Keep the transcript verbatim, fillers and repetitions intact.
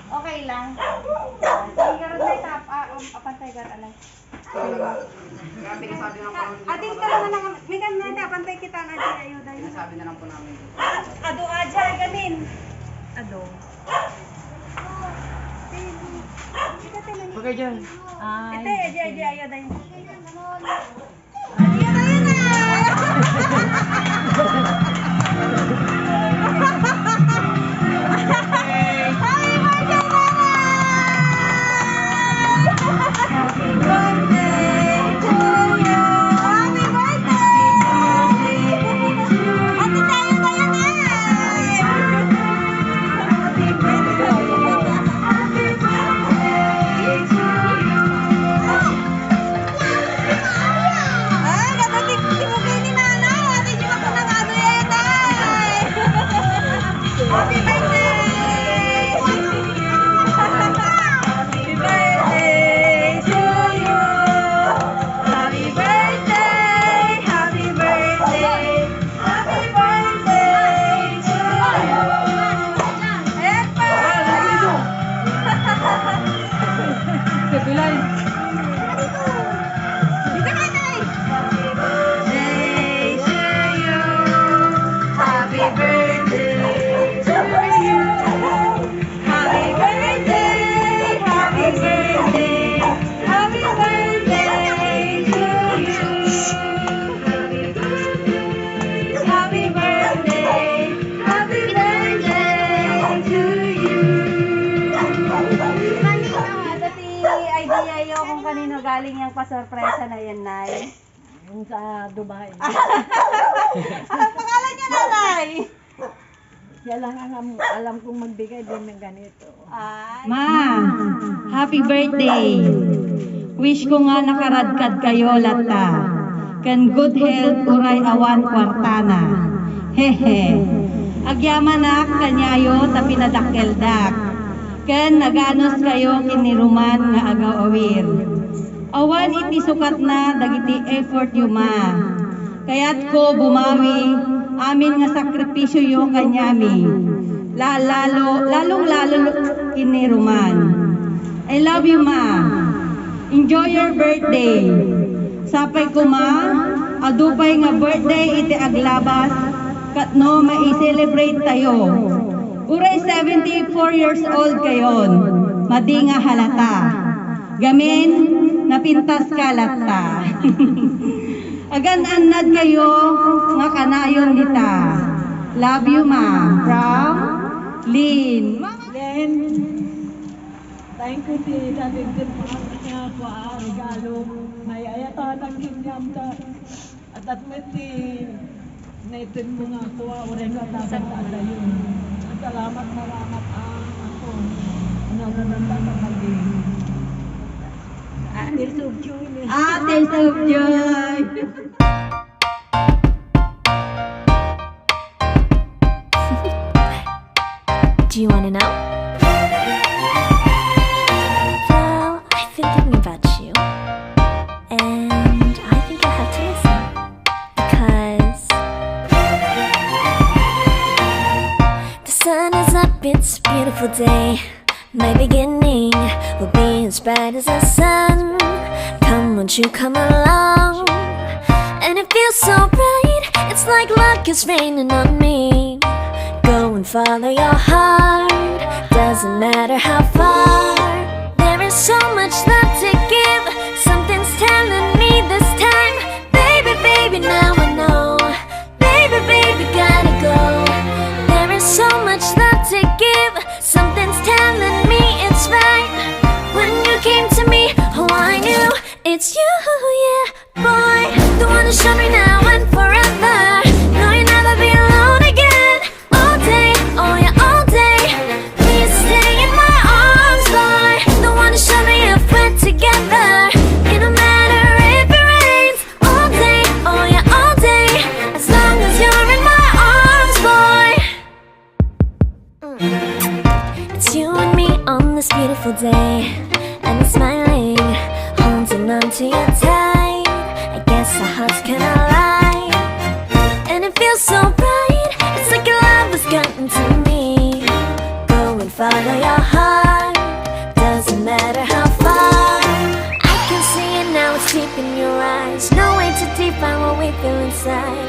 Okay lang. Sige, garod na itap. Ah, um, apantay, garod, alay. Grabe ka sabi ng pamangkin ko. Ating ka naman ang, may ganun na, apantay kita na, di ayo, dahil. Sinasabi na lang po namin. Ah, ado, ah, dyan, gamin. Ado. Okay dyan. Ay. Ito, eh, dyan, dyan, ayo, dahil. Ay, kapatid, si Bugay ni Nanay. Ate, di ba ko nang ano yan, Nay? Happy birthday! Happy birthday to you. Happy birthday, happy birthday. Happy birthday to you. Ayan pa. Sa bilay. Dito ka, Nay. Birthday to you. Happy birthday to you. Happy birthday, happy birthday, happy birthday to you. Happy birthday, happy birthday to you. Dati idea yo kung kanino galing yang pasorpresa na yan, Nay. Yung sa Dubai. Anong pangalan niya, Nanay? Siya lang ang am-, alam kong magbigay din ng ganito. Ay. Ma, happy birthday. Wish ko nga nakaradkad kayo latta. Ken good health oray awan kwarta na. Hehe. Agyaman ak kanyayo ta pinadakkel dak. Ken naganos kayo ken ni Roman nga agawawir. Awan iti sukat na dagiti effort yo, Ma. Kayat ko bumawi amin nga sakripisyo yo kanyami. La-, lalo, lalong-lalo ken ni Roman. I love you, Ma. Enjoy your birthday. Sapay koma, adu pay nga birthday iti aglabas, ket no mai-celebrate tayo. Uray seventy-four years old kayon, madi nga halata. Gamin, napintas ka latta. Agan annad kayo nga kanayon dita. Love you, Ma. From Lynn. Len, thank you ti dadagdag mo ak nga kua regalo. May ayat a tangkig niya amta. At at met ti naitdan mo nga kua, oray ka dapat adayon. Salamat, salamat, ah, ako. Ano, ano, ano, ano, ano, Ah, Tears of Joy. Ah, Tears of Joy. Do you want to know? Well, I've been thinking about you. And I think I have to listen. Because the sun is up, it's a beautiful day. My beginning will be as bright as the sun. Come, won't you come along? And it feels so right, it's like luck is raining on me. Go and follow your heart, doesn't matter how far. There is so much love to give, something's telling me this time. Baby, baby, now I know. Baby, baby, gotta go. There is so much love to give. Something's telling me it's right. When you came to me, oh, I knew it's you, yeah, boy. The one to show me now and forever. No, you'll never be alone again. All day, oh yeah, all day. Please stay in my arms, boy. The one to show me if we're together. It don't matter if it rains. All day, oh yeah, all day. As long as you're in my arms, boy. Mm. It's you and me on this beautiful day. And it's smiling, holding on to you tight. I guess our hearts can align. And it feels so right. It's like your love has gotten to me. Going Follow your heart, doesn't matter how far. I can see it now, it's deep in your eyes. No way to define what we feel inside.